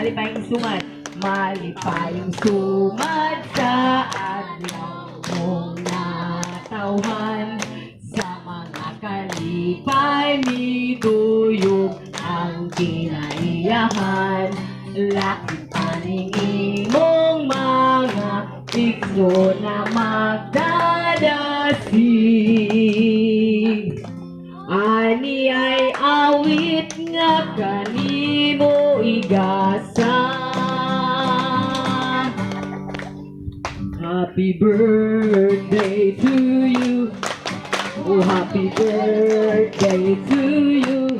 Malipayong sumad. Malipayong sumad sa adlaw mong natawhan. Sa mga kalipay miduyog ang kinaiyahan. Lakip aning imong mga igsoon na magdadasig. Ani ay awit nga kanimo igasa. Happy birthday to you. Oh, happy birthday to you.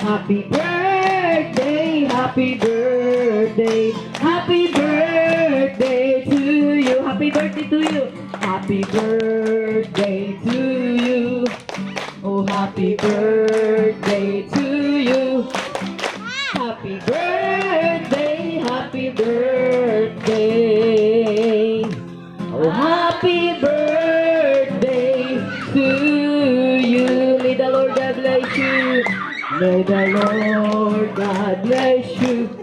Happy birthday, happy birthday, happy birthday to you. Happy birthday to you. Happy birthday to you. Oh, happy birthday to you. Happy birthday, happy birthday. Oh, happy birthday to you. May the Lord God bless you. May the Lord God bless you.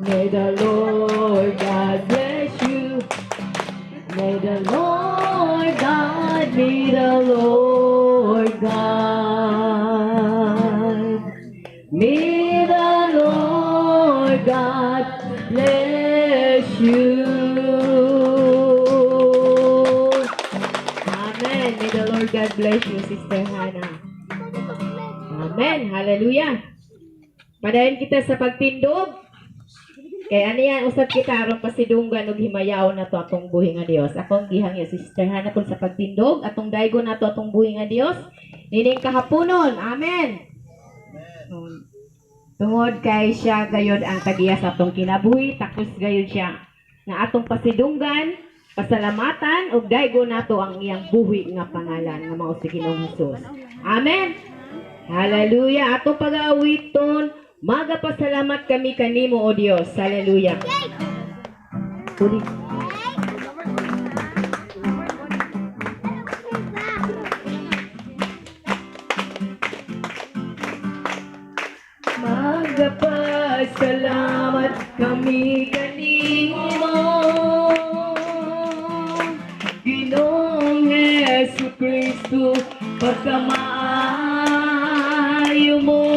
May the Lord God bless you. May the Lord God, may the Lord God. May the Lord God bless you. Amen. May the Lord God bless you, Sister Hannah. Amen. Hallelujah. Padayon kita sa pagtindog. Kay ano yan, usab kita aron pasidunggan og himayaon nato atong buhi nga Dios. Akong gihangyo si Sister Hannah pud sa pagtindog, atong daygon nato atong buhi nga Dios. Nining kahaponon. Amen. Tungod kay siya gayod ang tagiya sa atong kinabuhi, takos gayod siya nga atong pasidunggan, pasalamatan ug daygon nato ang iyang buhi nga pangalan nga mao si Ginoong Hesus. Amen. Hallelujah. Atong pag-aawiton, magapasalamat kami kanimo, O Dios. Hallelujah. Puli. Magapasalamat kami kanimo, Ginoong Hesu Kristo, pagkamaayo mo.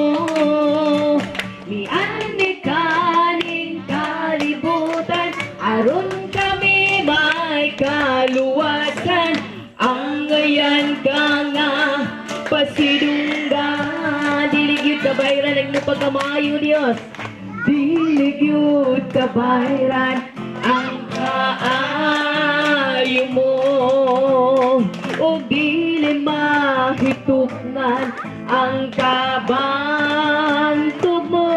Mianhi kaning kalibutan aron kami may kaluwasan. Angayan ka nga pasidunggan. Dili gyud kabayran ang imong pagkamaayo, Dios. Dili gyud kabayran ang kaayo mo ug dili mahituknan ang kabantog mo.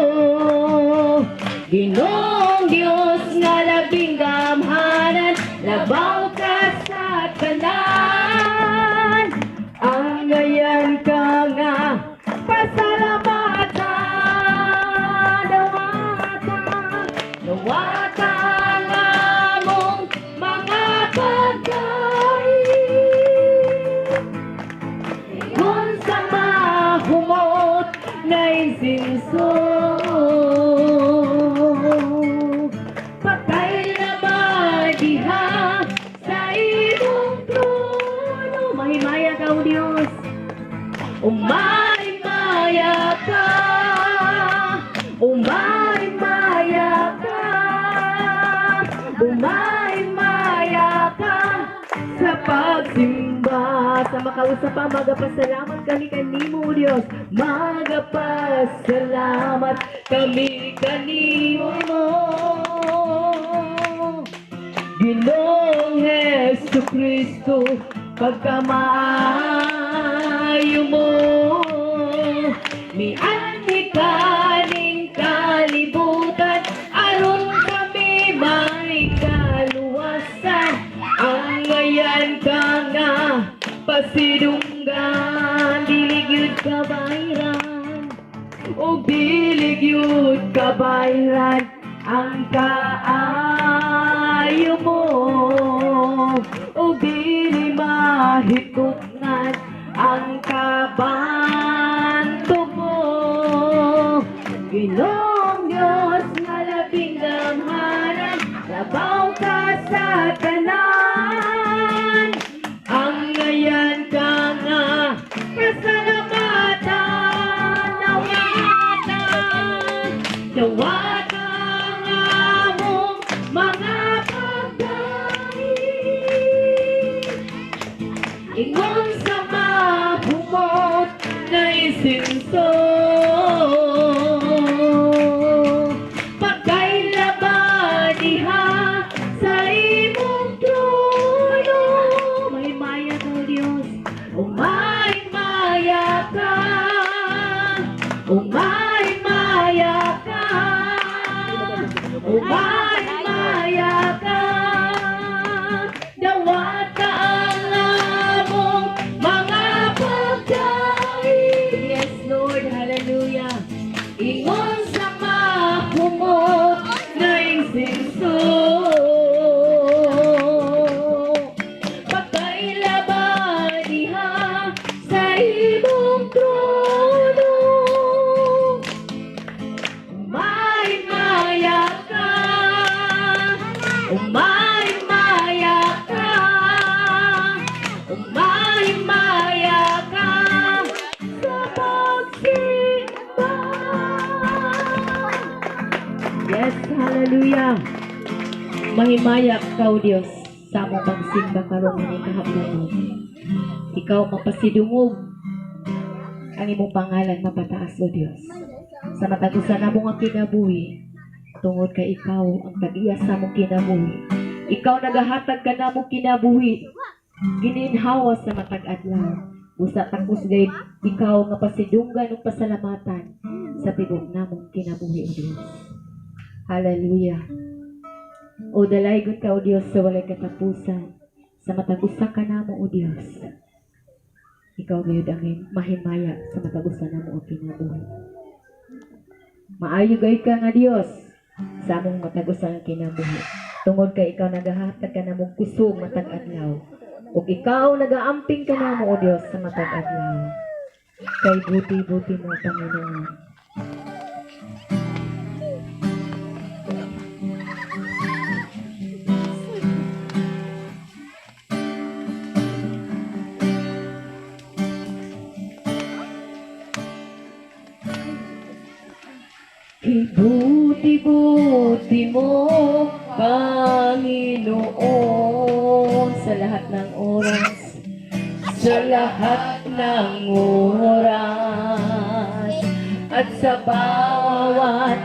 Ginoong Dios nga labing gamhanan, labaw ka sa tanan. Angayan ka nga pasalamatan. Dawata, dawata ang among mga pagkain. Kung sa mahumot na insinso, patay na ba diha sa imong trono? Mahimaya ka, O Diyos. Umahimaya ka. Umahimaya ka. Umahimaya ka sa pagsimba. Sa makausa pa, magapasalamat kami kanimo, O Diyos. Magapasalamat kami kanimo, Ginoong Hesu Kristo, pagkamaayo mo. Mianhi kaning kalibutan aron kami may kaluwasan. Angayan ka nga pasidunggan. Dili gyud kabayran ug dili gyud kabayran ang kaayo mo ug dili mahituknan ang kabantog mo. Ginoong Diyos. insenso. Pakaila ba diha sa imong trono? Mahimaya ka, O Diyos. Umay-maya ka. Umay-maya ka. Umay-maya ka. Dawata ang among mga pagdaig. Yes, Lord, hallelujah. Ingon sa makumot na insenso. Pakaila ba diha sa imong trono? Umay-maya ka. Umay-maya ka. Umay-maya ka sa pagsimba. Yes, hallelujah. Mahimaya ka, O Diyos, sa among pagsimba karon nga kahaponon. Ikaw mapasidungog, ang imong pangalan mapataas, O Diyos. Sa matag usa namo nga kinabuhi, tungod kay ikaw ang tag-iya sa among kinabuhi. Ikaw nagahatag kanamong kinabuhi. Gininhawa sa matag adlaw. Busa takos gayud ikaw nga pasidunggan ug pasalamatan sa tibok namong kinabuhi, O Diyos. Hallelujah. O dalaygon ka, O Diyos, sa walay katapusan. Sa matag usa ka namo, O Diyos. Ikaw gayud ang mahimaya sa matag usa namo o kinabuhi. Maayo gayud ka nga Dios sa among matag usa nga kinabuhi. Tungod kay ikaw nagahatag ka namong kusog matag adlaw. Ug ikaw nagaamping ka namo, O Dios, sa matag adlaw. Kay buti-buti mo, Panginoon. Buti-buti mo, Panginoon, sa lahat ng oras, sa lahat ng oras, at sa bawat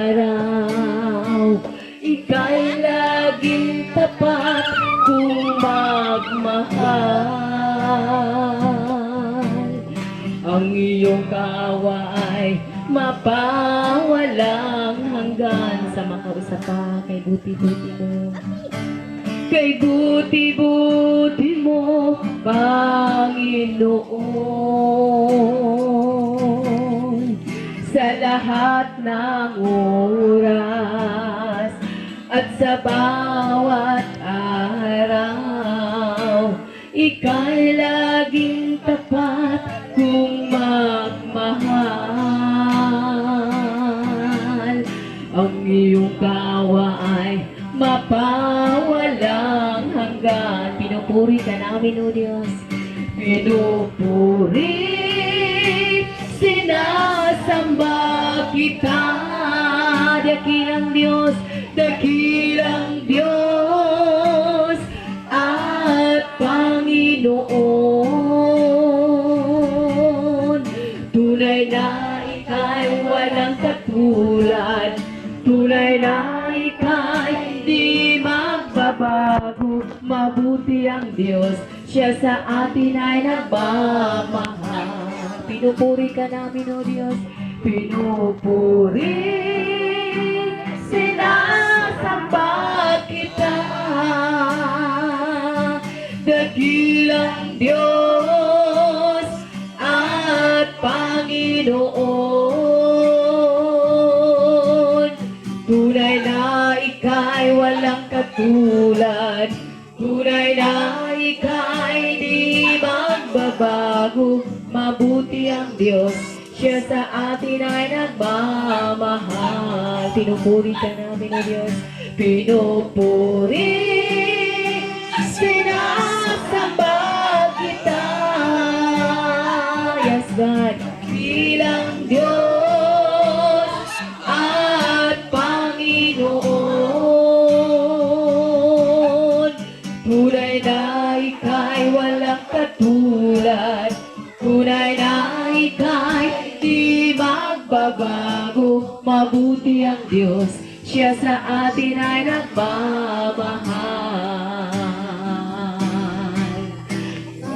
araw, ika'y laging tapat kung magmahal. Ang iyong kaawa ay mapawalang hanggan sa makausa pa. Kay buti-buti mo. Kay buti-buti mo, Panginoon. Sa lahat ng oras at sa bawat araw, ika'y laging tapat kung magmahal. Ang iyong kaawa ay mapawalang hanggan. Pinupuri ka namin, O Diyos. Pinupuri, sinasamba kita. Dakilang Diyos, dakilang Diyos at Panginoon. Tunay na ika'y walang katulad. Tunay na ika'y di magbabago. Mabuti ang Diyos, siya sa atin ay nagmamahal. Pinupuri ka namin, O Diyos. Pinupuri, sinasamba kita. Dakilang Diyos at Panginoon. Tunay na ika'y walang katulad. Tunay na ika'y di magbabago. Mabuti ang Diyos, siya sa atin ay nagmamahal. Pinupuri ka namin, O Diyos. Pinupuri, sinasamba kita. Yes, God. Bilang Diyos at Panginoon. Tunay na ika'y walang katulad. Tunay na ika'y Magbabago. Mabuti ang Diyos, siya sa atin ay nagmamahal.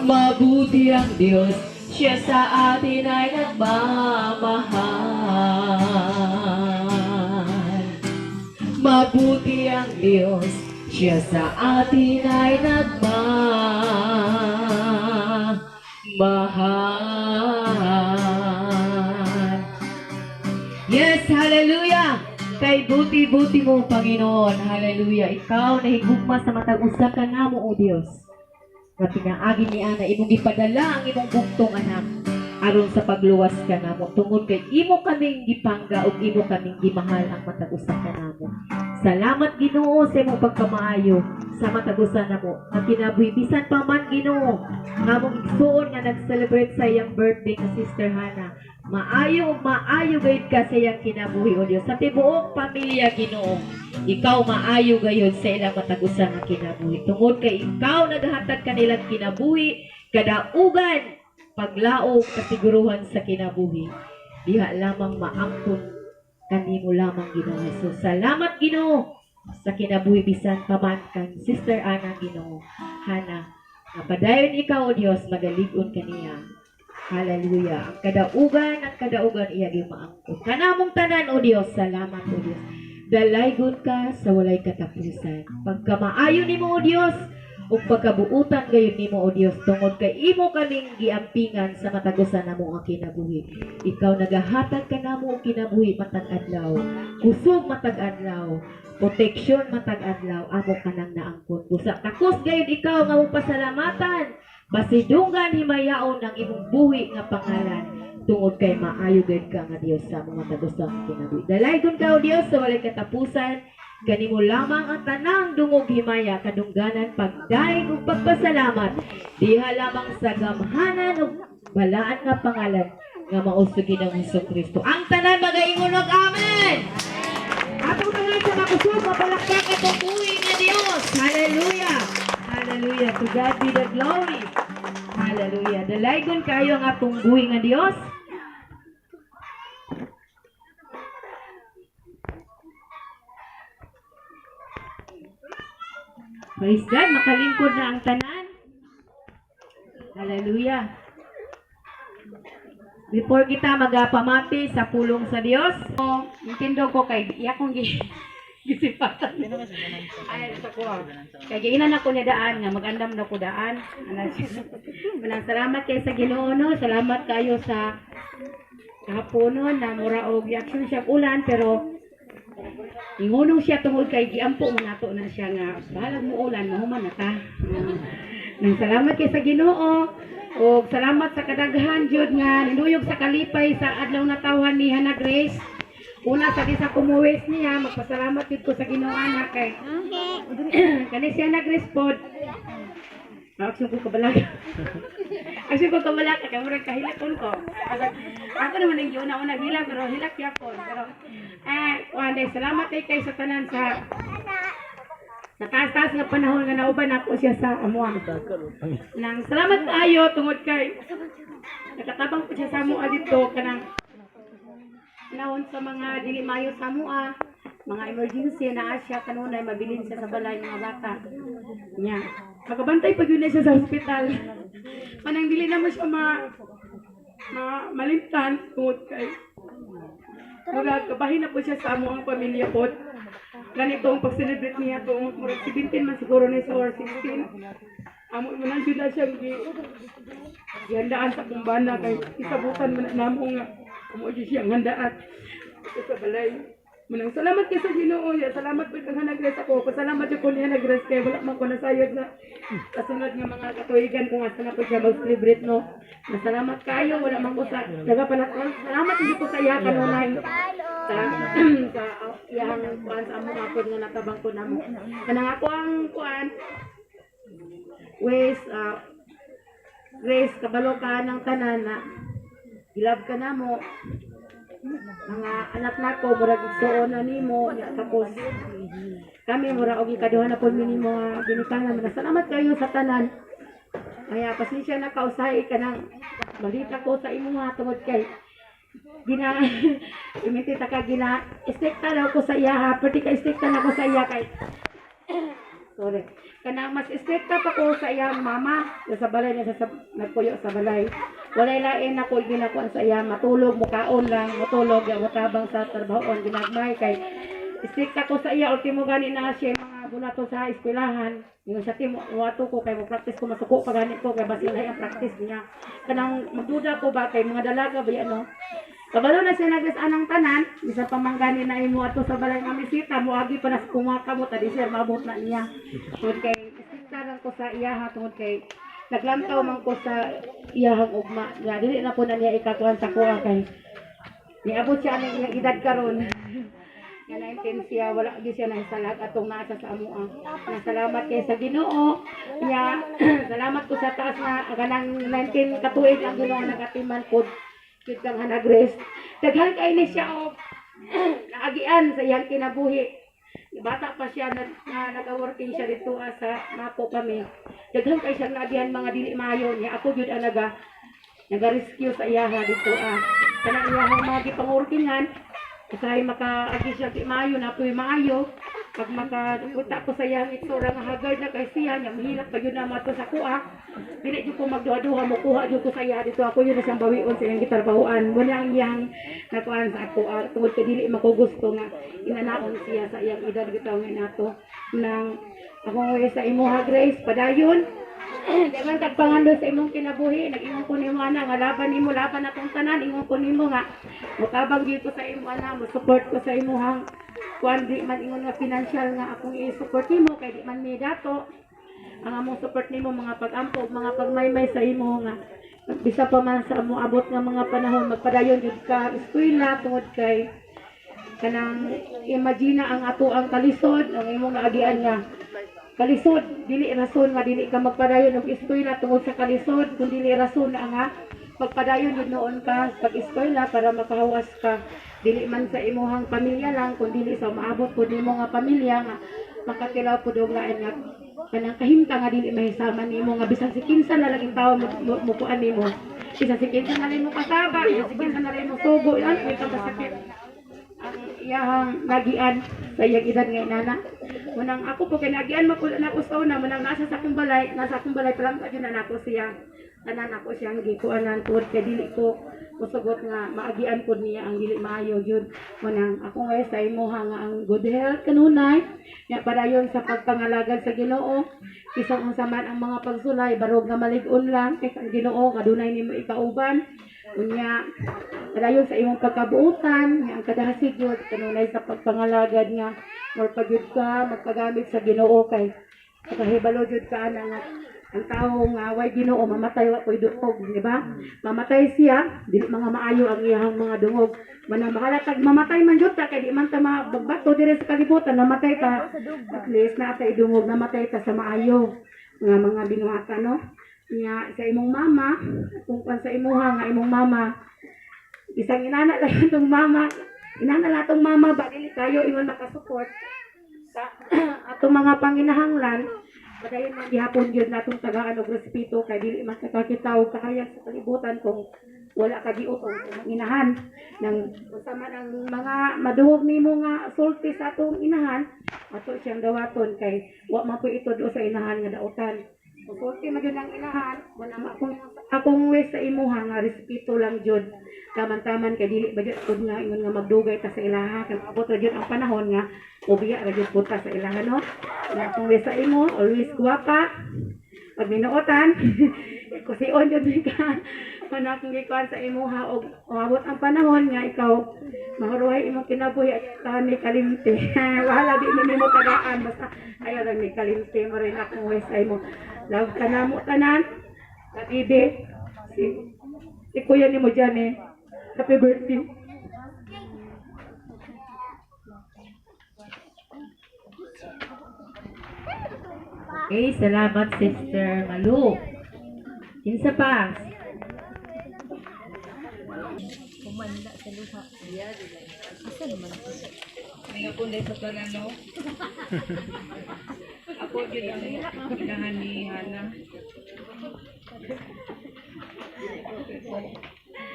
Mabuti ang Diyos, siya sa atin ay nagmamahal. Mabuti ang Diyos, siya sa atin ay nagmamahal. Yes, hallelujah! Kay buti-buti mo, Panginoon. Hallelujah. Ikaw nahigugma sa matag usa ka namo, O Dios. Nga pinaagi ni ana imong gipadala ang imong bugtong anak aron sa pagluwas ka namo, tungod kay imo kaming gipangga ug imo kaming gimahal ang matag usa ka namo. Salamat, Ginoo, sa imong pagkamaayo sa matag usa namo. Ang kinabuhi bisan pa man, Ginoo, nga among igsuon nga nag-celebrate sa iyang birthday nga Sister Hannah. Maayo ug maayo gayud ka sa iyang kinabuhi, O Dios. Sa tibuok pamilya, Ginoo. Ikaw maayo gayud sa ilang matag usa nga kinabuhi. Tungod kay ikaw naghatag kanilang kinabuhi, kadaugan, paglaom, kasiguruhan sa kinabuhi. Diha lamang maangkon kanimo lamang, Ginoo Jesus. Salamat, Ginoo, sa kinabuhi bisan pa man kang Sister Ana, Ginoo. Hana, nga padayon ikaw, O Dios, magalig-on kaniya. Hallelujah. Ang kadaugan iya gyud maangkon. Kanamong tanan, O Dios, salamat, O Dios. Dalaygon ka sa walay katapusan. Pagkamaayo nimo, O Dios, ug pagkabuutan gayud nimo, O Dios, tungod kay imo kaming giampingan sa matag usa namo ang kinabuhi. Ikaw nagahatag kanamo og kinabuhi matag adlaw. Kusog matag adlaw. Proteksyon matag adlaw, amo kanang naangkon. Busa takos gayud ikaw nga mong pasalamatan. Pasidunggan, himayaon ang imong buhi nga pangalan tungod kay maayo gayud ka nga Dios sa mga matag usa nga kinabuhi. Dalaygon ka, O Dios, sa walay katapusan. Kanimo lamang ang tanang dungog, himaya, kadungganan, pagdaig ug pagpasalamat. Diha lamang sa gamhanan ug balaan nga pangalan nga mao sa Ginoong Hesus Kristo. Ang tanan magaingon og amen. Atong tanan sa makusog mapalakpak atong buhi nga Dios. Hallelujah. Hallelujah. To God be the glory. Hallelujah. Dalaygon kayo ang atong buhi nga Dios. Praise God, makalingkod na ang tanan. Hallelujah. Before kita magapamati sa pulong sa Dios, Intindo ko kay iya kong gisipatan. Ay, sa ko. Kay giinan ako niya daan nga magandam na ko daan. Ana siya. Manang salamat kay sa Ginoo, no. Salamat kayo sa kahaponon na mura og reaction siya og ulan, pero ingunong siya tungod kay giampo man nato na siya nga bahalag mo ulan, mahuman na ta. Nang salamat kay sa Ginoo og salamat sa kadaghan jud nga ninuyog sa kalipay sa adlaw na tawhan ni Hannah Grace. Una sa di sa kumuwis niya, magpasalamat jud ko sa Ginoo ana kay kani siya Hannah Grace pod. Action ko kabalaka. Action ko kabalaka kay murag kahilakon ko. Ako naman ang giuna-una hilak, pero hilak yapon. Pero kuan day, salamat kay sa tanan sa taas-taas nga panahon nga nauban ako siya sa amuang. Nang salamat kaayo tungod kay nakatabang po siya sa amoa dito kanang panahon sa mga dili maayo sa amoa, mga emergency na siya kanunay mabilin siya sa balay mga bata. Nya. Makabantay pag yun na siya sa ospital. Manang dili na mo siya ma malimtan tungod kay murag kabahin na po siya sa amo ang pamilya po. Ganito ang pag-celebrate niya tungod murag 17 man siguro ni sa or 16. Amo mo nang jud na siyang gihandaan sa kumbana kay isabutan man na namo nga amo jud siyang handaan ito sa balay. Manang salamat kay sa Ginoo ya, salamat po kang nag-grace ako. Pasalamat jud ko niya nag-grace kay wala man ko nasayod na kasunod nga mga katuigan kung asa na po siya mag-celebrate, no. Masalamat kayo, wala man ko sa nagapalat. Salamat jud ko sa iya kanunay sa iyang kuan sa among apod nga natabang ko namo. Kanang ako ang kuan Wes, Grace, kabalo ka ng tanan na gilab ka na mo. Mga anak nako murag igsuon na nimo nya, tapos kami mura og ikaduha na pod mi nimo nga ginikanan. Salamat kayo sa tanan. Kaya pasensya na kausahay ka nang balita ko sa imo nga tungod kay Gina imiti ta ka gina strikta daw ko sa iya ha, pwede ka strikta na ko sa iya kay, sorry, kanang mas strikta pa ko sa iyang mama sa balay niya sa nagpuyo sa balay. Walay lain ako ginakuan sa iya, matulog, mukaon lang, matulog ya, mutabang sa trabahoon ginagmay kay strikta ko sa iya. Ultimo gani na siya mga bunato sa eskwelahan. Yung sa team wato ko kay mo practice ko, masuko pa gani ko kay basin ang practice niya. Kanang magduda ko ba kay mga dalaga ba ano. Kabalo na siya nagres anang tanan, bisan pa man gani na imo ato sa balay nga misita, moagi pa na sa kumaka mo tadi sir, maabot na niya. Tungod kay strikta lang ko sa iya ha, tungod kay naglantaw man ko sa iyahang ugma. Ya dili na po na niya ikakuan sa kuha kay niabot siya ang iyang edad karon. Nga 19 siya, wala gyud siya nahisalag atong naa sa amoa. Na salamat kay sa Ginoo. Nya salamat ko sa taas na kanang 19 katuig ang Ginoo nagatiman pod gyud kang Hannah Grace. Daghan kay ni siya og naagian sa iyang kinabuhi. Bata pa siya na nag-working siya dito sa Mapo kami. Daghan kay siya naagian mga dili maayo niya. Ako gyud ang naga-rescue sa iyaha dito ah. Kanang iyahang mga gipangworkingan, usahay makaagi siya di maayo na puy maayo. Pag makapunta ko sa iyang itsura nga haggard na kay siya, nya mahilak pa yun na mato sa kuha. Dili jud ko magduha-duha, mokuha jud ko sa iya dito. Ako yun na siyang bawion sa iyang gitrabahoan. Muna ang iyang nakuan sa ako tungod kay dili makugusto nga inanaon siya sa iyang edad bitaw nga nato. Nang ako sa imuha Grace, padayon. Daghan kag pangando sa imong kinabuhi, nag-ingon ko nimo ana nga laban nimo, laban atong tanan, ingon ko nimo nga motabang gyud ko sa imo ana, mo support ko sa imuhang kuan, di man ingon nga financial nga akong i-support nimo kay di man mi dato. Ang among support nimo mga pag-ampo, mga pagmaymay sa imo nga bisa pa man sa amo abot nga mga panahon magpadayon gyud ka eskwela tungod kay kanang imagine ang ato ang kalisod, ang imong naagian nga kalisod, dili rason nga dili ka magpadayon og eskwela tungod sa kalisod, kun dili rason na nga magpadayon yun noon ka pag-eskwela para makahawas ka dili man sa imuhang pamilya lang kun dili sa maabot pud nimo nga pamilya nga makatilaw pud og lain nga kanang kahimtang nga dili mahisaman nimo nga bisan si kinsa na lang tawo mo kuan nimo, bisan si kinsa na lang mo kasaba, bisan si kinsa na lang mo sugo, yan may kasakit ang iyahang nagian sa iyang edad nga inana. Munang ako po kay nagian mo po na ako sa una, munang nasa sa akong balay, nasa akong balay pa lang gyud na nako siya. Tanan ako siyang gikuanan tungod kay dili ko musugot nga maagian pud niya ang dili maayo gyud. Munang ako ngayon sa imuha nga ang good health kanunay, nya padayon sa pagpangalagad sa Ginoo. Bisan unsa man ang mga pagsulay, barog nga malig-on lang kay ang Ginoo kadunay nimo ikauban. Unya padayon sa imong pagkabuotan, nga ang kadahasig gyud kanunay sa pagpangalagad nga more pa gyud ka magpagamit sa Ginoo kay makahibalo gyud ka ana nga ang tawo nga way Ginoo mamatay wa koy dungog, di ba? Mamatay siya, dili mga maayo ang iyang mga dungog. Manang mahalatag mamatay man jud ta kay di man ta mabagbato dire sa kalibutan, namatay ta at least naa tay dungog, namatay ta sa maayo nga mga binuhatan, no? Nya sa imong mama, kung pan sa imuha nga imong mama, isang inana lang itong mama, inana lang itong mama ba dili kayo ingon makasupport sa atong mga panginahanglan. Padayon man gihapon gyud natong tagaan og respeto kay dili man kakakita og kahayag sa kalibutan kung wala ka giutong sa inahan. Nang unsa man ang mga maduhog nimo nga sulti sa atong inahan, ato siyang dawaton kay wa man po itudo sa inahan nga dautan. Kung sulti man gyud ang inahan, munang akong wish sa imuha nga respeto lang jud. Taman-taman kay dili ba jud pud nga ingon nga magdugay ta sa ilaha kay maabot ra jud ang panahon nga ubiya ra jud pud ta sa ilaha, no? Na akong wish sa imo, always gwapa. Pag minuotan, kusion jud ka. Mana akong gikuan sa imuha og umabot ang panahon nga ikaw mahuruhay imong kinabuhi at tahan ni kalimti. Wala di ni mo tagaan basta ayaw lang ni kalimti mo rin akong wish sa imo. Love ka na mo tanan. Kabibi, si kuya ni mo dyan eh. Happy birthday. Okay, salamat Sister Malu. Kinsa pa? Nga sa tanan, no? Ako gyud ang inahan ni Hana.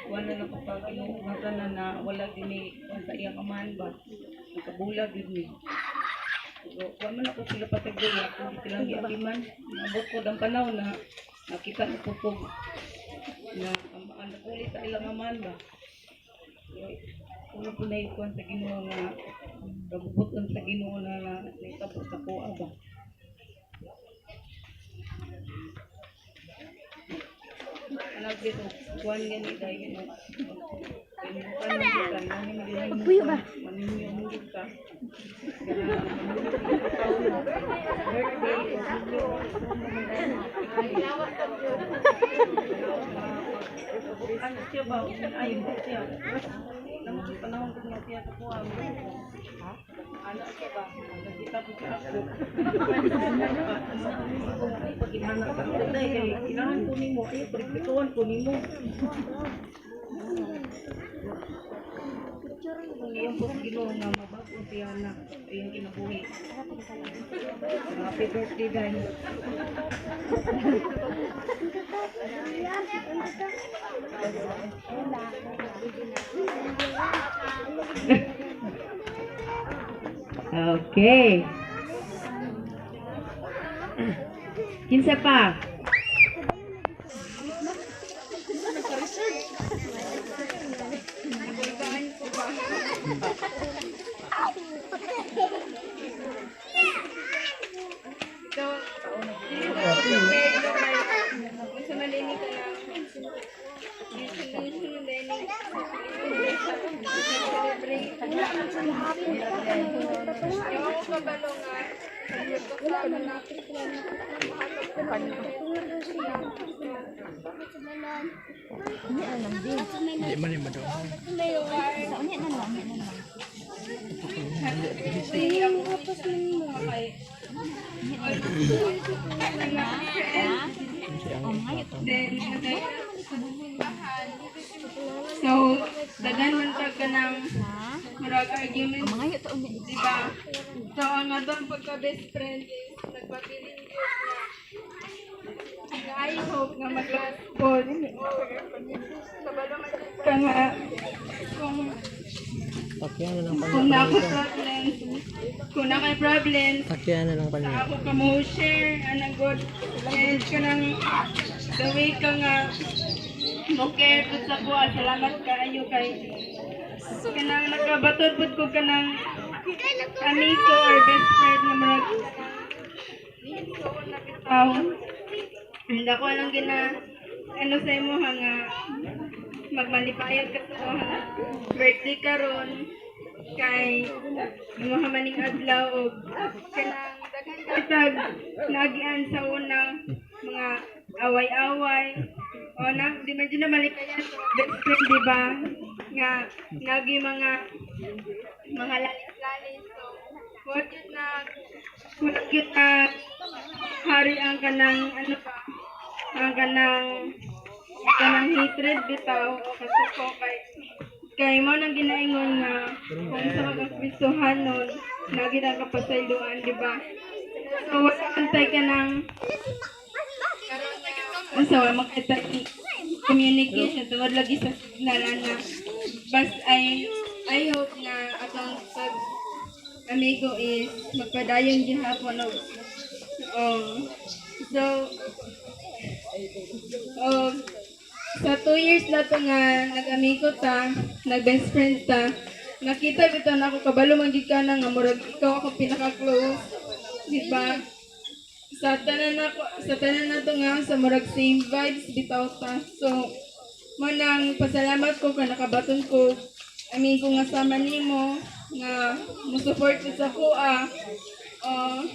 Wala na ko pag Ginoo nga tanan na wala gini sa iyang amahan ba. Nakabulag gyud ni. So, wa man ako sila patagdo, ako silang giapiman. Naabot ko ang panahon na nakita na ko po na ang napuli sa ilang amahan ba. So, una po na ikuan sa Ginoo nga kabubuton sa Ginoo na naitabo sa kuha ba. Anak dito, kuan gani dahil ano. Pagpuyo ba? Maninyo mo ka. Birthday, ano siya ba? Ayun siya. Namo sa panahon ko nga siya kakuha. Ano siya ba? Nakita ko siya ako. Pag inana ka kay inahan ko nimo, ay pagpituan ko nimo. Kung iyang po Ginoo nga mabago siya na iyang kinabuhi. Happy birthday, Dan. Okay. Kinsa pa? So, daghan man ta ka ng murag argument, di ba? So, ang atong pagka best friend is nagpabilin gyud nga I hope nga mag-last pod. Kabalo man jud ka nga Takyan na lang kung na ako problems, kung na kay problems, Takyan na lang sa kanya. ako ka mo share anang good and kanang the way ka nga mo care pud sa kuha, salamat kaayo kay kanang nakabatod pud ko kanang amigo or best friend nga murag bitaw. And ako lang gina ano sa imo ha nga magmalipayon ka sa imo birthday karon kay imo ha maning adlaw og kanang daghan kitag naagian sa una mga away-away o na di man jud na malikayan sa best friend, di ba, nga nagi mga lalis-lalis. So what yun na wala gyud na hari ang kanang ano pa ang kanang kanang hatred bitaw o kasuko kay kay mo nang ginaingon nga kung sa mga Kristohanon lagi na kapasayloan, di ba? So wala antay ka ng unsa wa makita communication tungod lagi sa signal na bas I hope na atong pag amigo is magpadayon gihapon og so sa 2 years na to nga nag-amigo ta, nag-best friend ta, nakita bitaw na ako kabalo man gyud ka na nga murag ikaw ako pinaka-close, di ba? Sa tanan nako, sa tanan nato nga sa murag same vibes bitaw ta. So mo nang pasalamat ko ka nakabaton ko amigo nga sama nimo nga mo support sa kuha. Oh,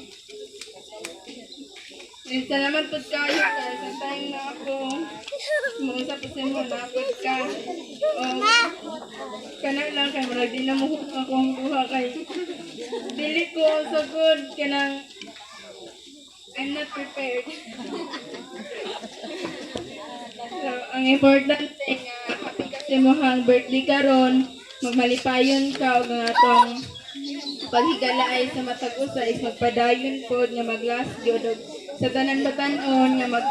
and salamat po kayo kay sa time na ako muusap po sa imo na pod ka. Oh, kana lang kay murag di na mo akong kuha kay dili ko so good kanang I'm not prepared. So, ang importante nga happy ka sa imong birthday karon, magmalipayon ka og ang atong paghigala ay sa matag usa is magpadayon pod nga mag-last gyud og sa tanan batan-on nga mag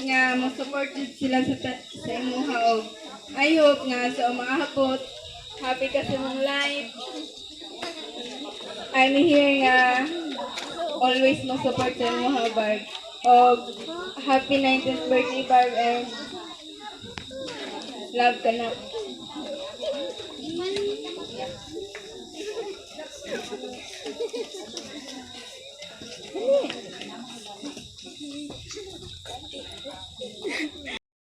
nga mo support jud sila sa imuha og I hope nga sa umaabot, happy ka sa imong life. I'm here nga always mo support sa imo ha, Barb. Og happy 19th birthday, Barb, and love ka na.